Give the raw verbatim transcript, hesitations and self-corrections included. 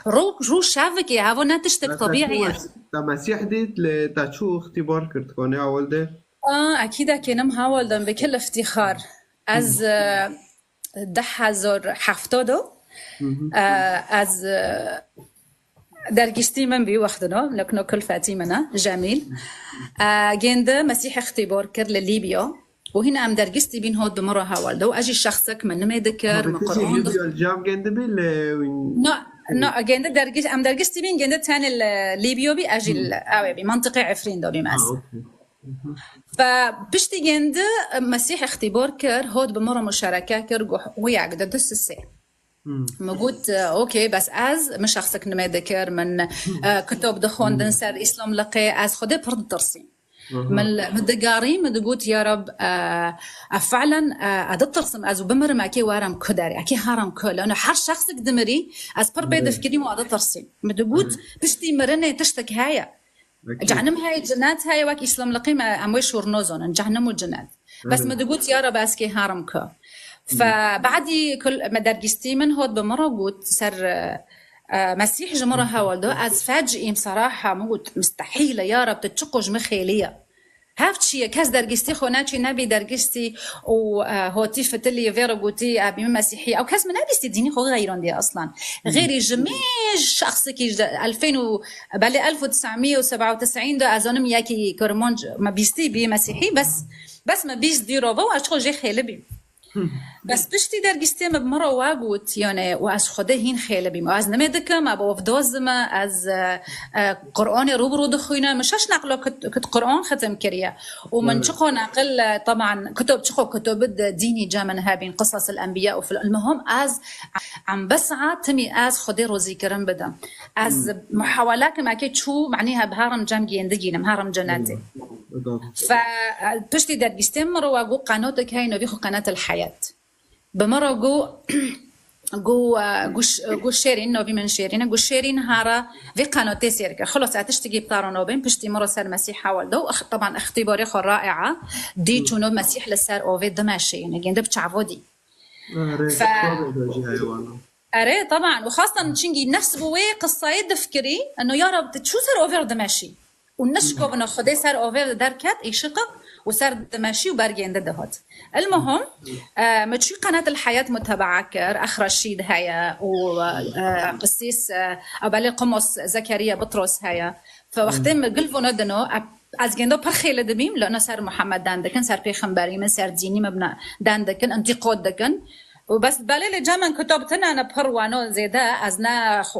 Rû, rû şevikê, havo ne tiştek tebîî ye. Te Mesîh dît, lê te çû îxtîbar kir, dikanî ewil de? Aa, ekîd ekênim hawal dem bi kil iftîxar. Ez e, deh hezar heft de e, ez e, dergîstî min bî wextino, nekno kulfetî min e, Cemîl. E, gêndi Mesîh îxtîbar kir li Lîbya. Û hîn em dergîstî bîn hot bi min re hawal de. Û ez jî şexsek min nimê dikir, min Qur'an dixwend. Cam gêndi bî lê No, no, gêndi dergîst, em dergîstî bîn gêndi tenê li Lîbya bî, ez jî li ew ê bî, mentiqê Efrîn de bîm ez. Fe piştî gêndi Mesîh îxtîbar kir, hot bi min re muşereke kir, got, wî yek, di, du, sisê. Min got, okey, bes ez, min şexsek nimê dikir, min e, kitap dixwendin ser Îslamliqê, ez Xwedê pir ditirsîm. Min, min digarî, min digot, ya Reb, e, e, felen, e, e, ditirsim, ez û bimirim, ekê werim ku derê, ekê herim ku, lano her şexsek dimirî, ez pir bê difkirîm û ez ditirsîm. Min digot, piştî mirinê tiştek heye. Cehennem heye, cinet heye, wek Îslamliqî me, em wê şûr nozonin, cehennem û cinet. Bes min digot, ya Reb, ez kê herim ku. Fe badî kul, me dergîstî min hot bi min re got, ser e, e, Mesîh ji min re hewal do, ez fecîm seraha, min got, mistehîl e, ya Reb, tu çiqo ji min xêlî ye. Hev çi ye, kes dergîstî xwe neçî, nebî dergîstî û e, hotî fitilî vê re gotî, e, bî min Mesîhî. Ew kes min nebîstî dînî xwe xeyrandiye aslan. Xêrî ji min şexsekî ji elfên û, belê elf û tesî mî û seba û tesîn de ez zanim yekî Kurmanc me bîstî bî Mesîhî, bes, bes me bîst dî re ve û ez çiqo jê xêli bîm. Bes piştî dergîstê me bi min re wa got, yani, û ez Xwedê hîn xêli bîm. Û ez nimê dikim, ez bi ev doz me, ez e, e, Qur'anê rû bi rû dixwînim. Min şeş neqlo kit, kit Qur'an xitim kiriye. Û min çiqo neqil, e, teban, kitob, çiqo kitob di dînî ce min hebîn, Qisas el Enbiya û fil. Elmuhim, ez em bi saet timî ez Xwedê rozîkirin bidim. Ez muhawela kim, ekê çû, manî heb herim cem gêndigînim, herim cenetê. Fe, e, piştî dergîstê min re wa got qenotek heye, novî xwe Qenat el Heyat. Bi min re got, got, e, got, ş- got Şêrîn, novî min Şêrîn e, got Şêrîn hara vê qenotê sêr ke. Xlos, ez tiştekî bi te re nobên, piştî min re ser Mesîh hewal de û ix- teban îxtîbarê xwe raia dî çûno Mesîh li ser ovê dimeşê, yani gêndi bi çavo dî. Erê, Fe- kitabê de jî heye wana. Erê, teban. Û xastan çingî nefs bi wê qisayê difkirî, eno ya Rab, tu çû ser ovê re dimeşî. Û nişkobino Xwedê ser ovê derket, îşiqik û ser dimeşî û bergêndi dihat. Elmuhim, e, min çû Qenat el Heyat mutebaa kir, Ex Reşîd heye û e, qisîs, e, ew belê Qumos Zekeriya Bitros heye. Fe wextê min gil vûno dino, e, ez gêndo pir xêli dibîm, li ino ser Muhammed den dikin, ser pêxemberî min, ser dînî min bina den dikin, intîqod dikin. Û bes belê lê cem min kitab tine ne pir wano zêde, ez ne xwe